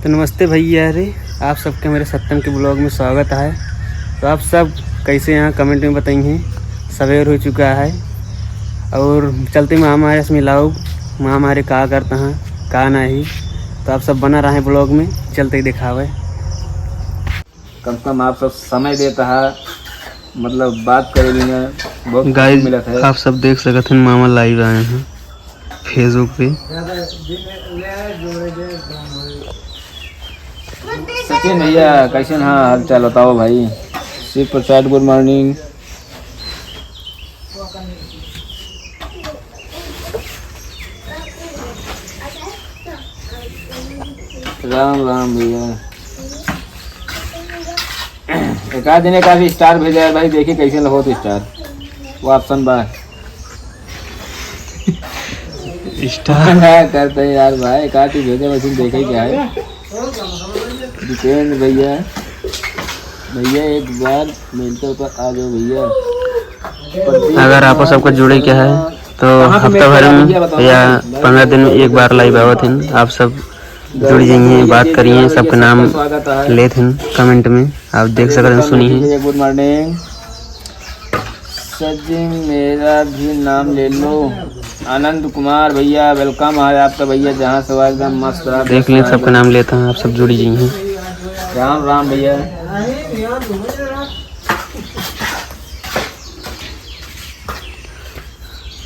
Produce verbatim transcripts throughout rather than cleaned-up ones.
नमस्ते भैया रे, आप सबके मेरे सत्यम के vlog में स्वागत है। तो आप सब कैसे हैं, comment में बताइए। सवेर हो चुका है और चलते मामा हमारे से मिलाओ, मामा हमारे का करता है, का नहीं। तो आप सब बना रहे vlog में, चलते ही दिखावे। कम से कम आप सब समय देता है, मतलब बात करे भी ना, बहुत गाइस, मिलत है। आप सब देख सकत हैं, मामा live आए हैं Facebook पे। सचिन भैया, कैसन हाँ हाल चाल बताओ भाई? शिव प्रसाद, good morning। राम राम भैया। एक आध दिन एक आध star भेजा है भाई, देखिए कैसे होत star। वो option बा। Star। करते हैं यार भाई, एक आध भेजे, वैसे देखे क्या है। जितेंद्र भैया, भैया एक बार मिलते पर आ जाओ भैया। अगर आप सबको जुड़े के है तो हफ्ता भर में या पंद्रह दिन में एक बार live आवत हैं। आप सब जुड़ जाइए, बात करिए, सबके नाम लेत हैं comment में, आप देख सकत हैं, सुनिए। Good morning। सर जी, मेरा भी नाम ले लो। आनंद कुमार भैया, welcome है आपका भैया, जहाँ से हो एकदम मस्त रहा। देख लें, सबका नाम लेता हूँ, आप सब जुड़ जाइए। राम राम भैया।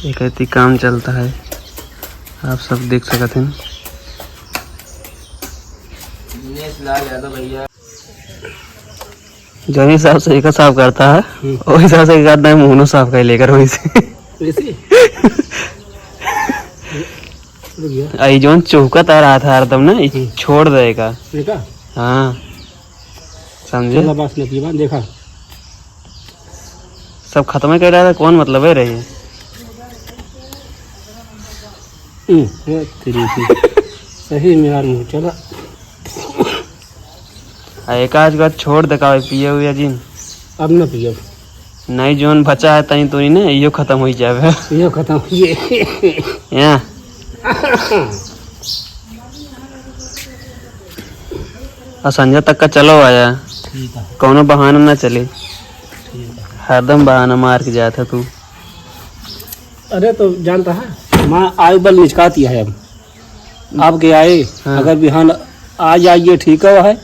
एक ऐसी काम चलता है, आप सब देख सकत हैं। दिनेश लाल यादव भैया। जौन हिसाब से एका साफ करता है, हम्म। वही हिसाब से एक आध दाईं मुहनो साफ कर लेकर वही से। ऐसे? रुक गया। आई जौन चौका तार हाथ हार तब ना, ई हम्म। छोड़ देगा। देखा? हाँ। समझे? चला बस नतिया बा, देखा। सब खत्म कर डाला, कौन मतलब है रहे? हम्म, हे तेरी की। सही में यार मुँह चला। आ, एक आध बार छोड़ दे का भाई, पिए हुए जिन। अब ना पियब। नहीं, जौन बचा है तनी तोनी ने, इहो खत्म हो जावे। इहो खत्म हो जाए। या। आ संझा तक का चलो आया। ठीक है। कौनो बहाना ना चले। ठीक है। हरदम बहाना मार के जात है तू। अरे तो जानता है, माँ आयु बल निचकाती है अब। आपके आए, हाँ। अगर बिहान आ जाइए ठीक है,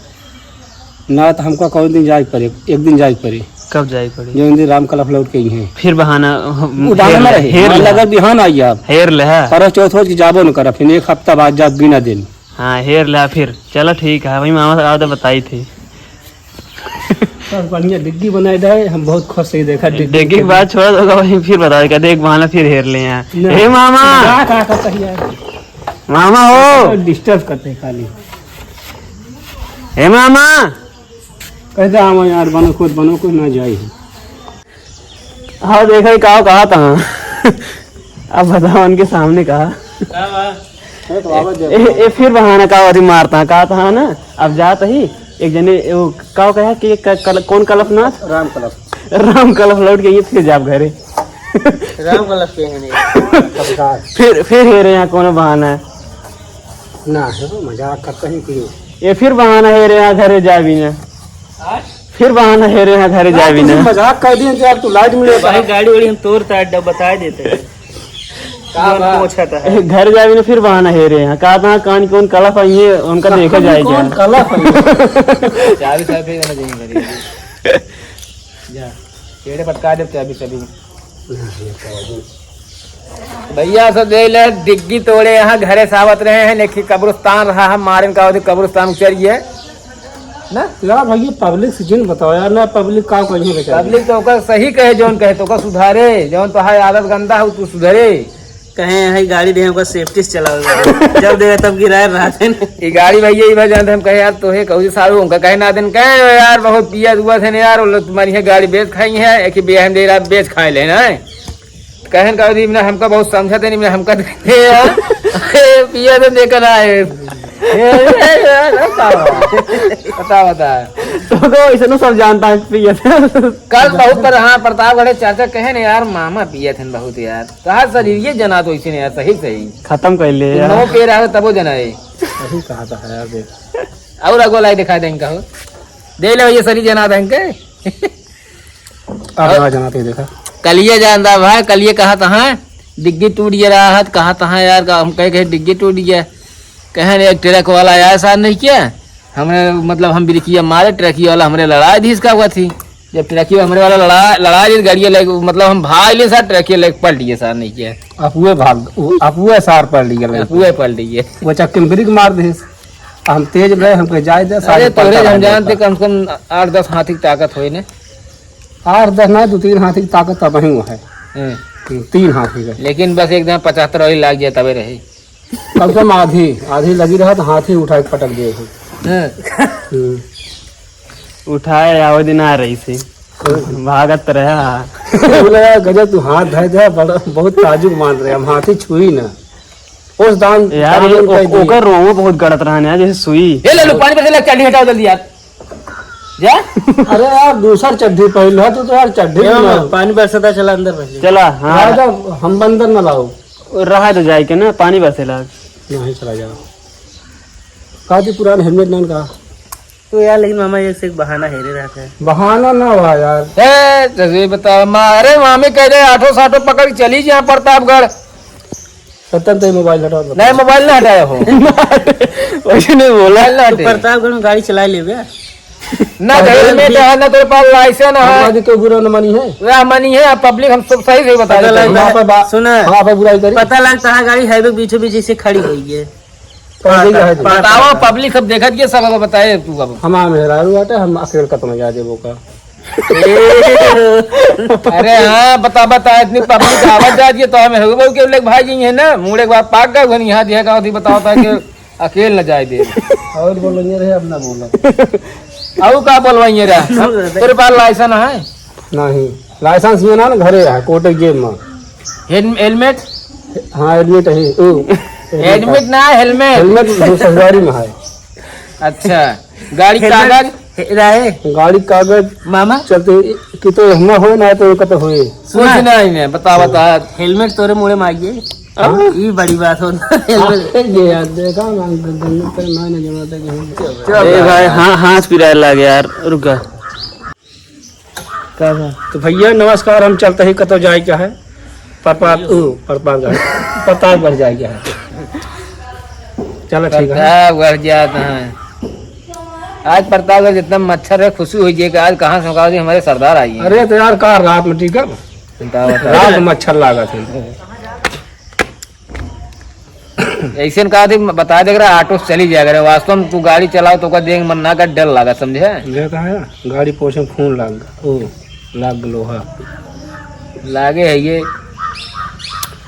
ना तो हमका कौन दिन जाए पड़े, एक दिन जाए पड़े। कब जाए पड़े? जो दिन राम कलफ लौट के ही हैं। फिर बहाना, हम, वो बहाना हेर ना ले, रहे। हेर मान ले। अगर बिहान आ गया आप, हेर ले, हाँ। करवा चौथ हो कि जाबो न करा, फिर एक हफ्ता बाद जाब बिना दिन। हाँ, हेर ले फिर। चलो ठीक है, वही मामा से आवत बताई थी। सब बढ़िया डिग्गी बनाए दे, हम बहुत खुश ही देखा डिग्गी डिग्गी के के बाद छोड़ा तो वही फिर बता दे, देख बहाना फिर हेर ले यहाँ। ना। हे मामा! का, का, का कही यार? मामा हो! Disturb करते हैं खाली। हे मामा! कहते हम यार बनो खुद, बनो खुद ना जाए। हाँ, देखा ही कहा, कहा था। अब बताओ उनके सामने कहा। का बा? ए, ए, ए, फिर बहाना का अथी मारता, कहा था ना, अब जात ही, एक जने, ए, वो, का कहा कि क-, कल-, कौन कलफनाथ? राम कलफ। राम कलफ लौट के ये फिर जाब घरे। राम कलफ के है नहीं। कब का? फिर, फिर हेरे यहाँ कौन बहाना है? ना, है वो मजाक करता ही कि ये फिर बहाना हेरे यहाँ घरे जाबी ना। फिर बहाना हेरे यहाँ घरे जाबी ना। मजाक कर दिए कि यार तू लाइट में लेता भाई, है। गाड़ी वाड़ी हम तोड़ता है, डब-, बता देते हैं। का कौन बा? पूछा था? घर जाबी ना, फिर बहाना हेरे यहाँ। कहा था कान कौन कलफ आई है, उनका का देखे कौन जाए कौन क्या? कलफ आई है? चाबी साहब ही रहना चाहिए मेरी। जा, पेड़े पटका दे चाबी सभी। भैया सब देख ले, डिग्गी तोड़े यहाँ घरे से आवत रहे हैं, लेकिन कब्रिस्तान रहा, हम मारेन का होते कब्रिस्तान उचर गए ना। यार भैया, पब्लिक से जिन बताओ यार, ना पब्लिक का कहीं बेचारी। पब्लिक तो ओकर सही कहे, जौन कहे तो ओकर सुधारे, जौन तो है आदत गंदा हो तू सुधरे। कहे है गाड़ी दे हमका सेफ्टी से चलावे गाड़ी। जब देवे तब गिराए रहते हैं। ये गाड़ी भैया, ये भाई जानते हम कहे यार तोहे कहू जे सारू उनका कहे ना दिन कहे यार बहुत पिया दुआ थे ना यार, वो लोग तुम्हारी है गाड़ी बेच खाई है, एक ही बिया हम दे रहा बेच खाए ले ना। कहन का अवधि में हमका बहुत समझा थे, नहीं हमका देते हैं। ए, पिया तो देकर आए। ए, ए, ए, बता, बता, बता। तो को ऐसे ना सब जानता है, पिया थे। कल बहुत पर, हाँ, प्रतापगढ़ चाचा कहे ने यार, मामा पिया थे बहुत यार। कहा शरीर ये जना तो इसी ने यार, सही, सही। खत्म कर ले तू यार। नौ पे रहा तबो जना है। सही कहा था यार, देख। और अगो लाई दिखा देंगे हो। दे ले भैया, सरी जना देंगे। अब ना जना ते देखा। कलिए जानता भाई, कलिए कहा तहाँ डिग्गी टूट गया रहा है, कहा तहाँ यार, का हम कहे, कहे डिग्गी टूट गया। कहे एक ट्रक वाला आया साथ नहीं किया, हमने मतलब हम बिरकिया मारे, ट्रकी वाला हमरे लड़ाई भी इसका हुआ थी। जब ट्रकी हमरे वाला लड़ा, लड़ा जी गाड़िया लेके, मतलब हम भाग लिए साथ, ट्रकी लेके पलट गए साथ नहीं किया। अपुए भाग, उ-, अपुए सार पलट गया। अपुए पलट गए। वो चक्के में ब्रेक मार दे। हम तेज रहे, हमके जाए दे, अरे सारे तोरे पलटा हम रहे जानते, पर। कम से कम आठ दस हाथी की ताकत होई ने। आठ दस ना, दो तीन हाथी की ताकत तब ही है। हम्म। हम्म, तीन हाथी का। लेकिन बस एकदम पचहत्तर वाली लाग जाए तबे रहे। कम से कम आधी, आधी लगी रहा तो हाथी उठा के पटक दिए थे। हाँ। हम्म। उठाए आवे दिन आ रही थी। हाँ। भागत रहा। बोला, "यार गजब, तू हाथ धर दे, बड़ा, बहुत ताजुब मान रहे, हम हाथी छुई ना।" उस दान, यार, दान ये कर ओ-, दिए। ओकर रोंगो बहुत गड़त रहा ना, जैसे सुई। ए, ले लो, पानी बरसे लग, चड्ढी हटाओ जल्दी यार। जा। अरे यार, दूसर चड्ढी पहन लो, तू तो यार चड्ढी ए, भी मामा, ना। पानी बरसता, चला अंदर पहले। चला, हाँ। राजा, हम अंदर ना लाओ। रहा तो जाए के ना, पानी बरसे लाग। नहीं, चला जाओ। का जी पुरान हेलमेट नान का? तो यार, लेकिन मामा, एक से एक बहाना हेरे रहता है। बहाना ना हुआ यार। ए, तो ये बता, मा-, अरे, मामी कह दे, आठो साठो पकड़ के चली जा प्रतापगढ़। सत्तन, ते मोबाइल हटा दो। नहीं, मोबाइल ना हटाया हो। वैसे नहीं बोला। मोबाइल ना तू हटे। प्रतापगढ़ में गाड़ी चला लेबे? ना, अरे हेलमेट भी है, ना तेरे पास लाइसेंस है। हमारी कोई बुरा न मानी है। वह मानी है, अब पब्लिक हम सब सही, सही बता पता देते हैं। लगता वहाँ है, पे बा-, सुना। वहाँ पे बुराई करी। पता लगता है गाड़ी हाईवे बीचों बीच ऐसे खड़ी हुई है। पता नहीं क्या है जी। बताओ, पब्लिक सब देखत के सब अब बताए तू अब। हमार मेहरारू बाटे, हम अकेल कतनो जा देबो का। अरे हाँ, बता, बता, इतनी पब्लिक आवत जात ये तो हम हो गए के लेके भाई जी है ना, मुड़े के बाद पाक गए, यहाँ दिया का होती बताओ था कि अकेल न जाए दे। और बोलेंगे रे, अब ना बोलो। और का बोलवाइए रे? हम, तेरे पास लाइसेंस है? नहीं, लाइसेंस में ना, ना घरे है, कोटे जेब में। हेल-, हेलमेट? हाँ, हेलमेट है। ओ, हेलमेट है। ना, हेलमेट। हेलमेट ससुरारी में है। अच्छा, गाड़ी हेलमेट कागज? हे-, रहे। गाड़ी कागज मामा? चलते कि तो हम होए ना तो कत होए। सुना? कुछ नहीं, नहीं, बता, बता। हेलमेट तोरे मुड़े में आइए। हाँ? ई बड़ी बात होता है। हेलमेट। ये यार, देखा ना, गंगा पे ना, ना जमाता कि हम। ए भाई, हाँ, हाथ पिराए लागे यार, रुका। का बा? तो भैया नमस्कार, हम चलते ही कतो जाए क्या है? प्रताप, ओ, प्रतापगढ़, प्रतापगढ़ जाए क्या है? चलो ठीक है। प्रतापगढ़ जात है। आज प्रतापगढ़ जितना मच्छर है, खुशी हुई जे कि आज कहाँ से होगा, आज हमारे सरदार आई हैं। अरे तो यार, का रात में ठीक है? बताओ, बताओ। रात में मच्छर लागत है। ऐसे न कहा थी, बता दे रहा, ऑटो से चली जाए करे। वास्तव में तू गाड़ी चलाओ तो ओकर देख मन ना कर, डर लागा, समझे? ये कहा है, गाड़ी पोछे में खून लाग, ओ, लाग लोहा। लागे है ये।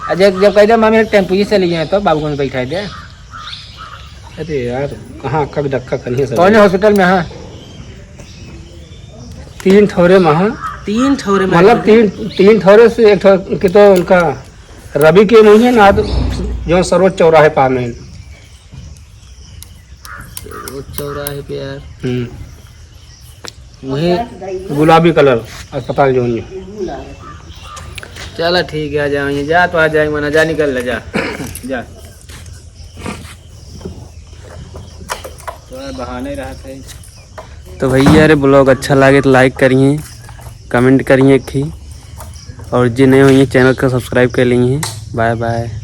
आ जब, जब कह दे, "मामी, एक टेम्पू से चली जाए," तो बाबू को बैठा दे। अरे यार, कहाँ कक धक्का करनी है सब। कौन हॉस्पिटल में? हाँ, तीन ठौरे में, हाँ। तीन ठौरे में मतलब है। तीन, तीन ठौरे से एक ठौर के तो उनका रवि के वही है ना, तो जो सरोज चौराहे पास में। सरोज चौराहे पे यार। हम्म। वही गुलाबी कलर अस्पताल जो है। चला ठीक है, आ जाओ, ये जा तो आ जाएंगे, मना जा, निकल ले, जा, जा। थोड़ा बहाने रहा था। तो भैया रे, vlog अच्छा लागे तो like करिए, comment करिए एक ही, और जे नए होइए channel का subscribe कर लीजिए। Bye bye।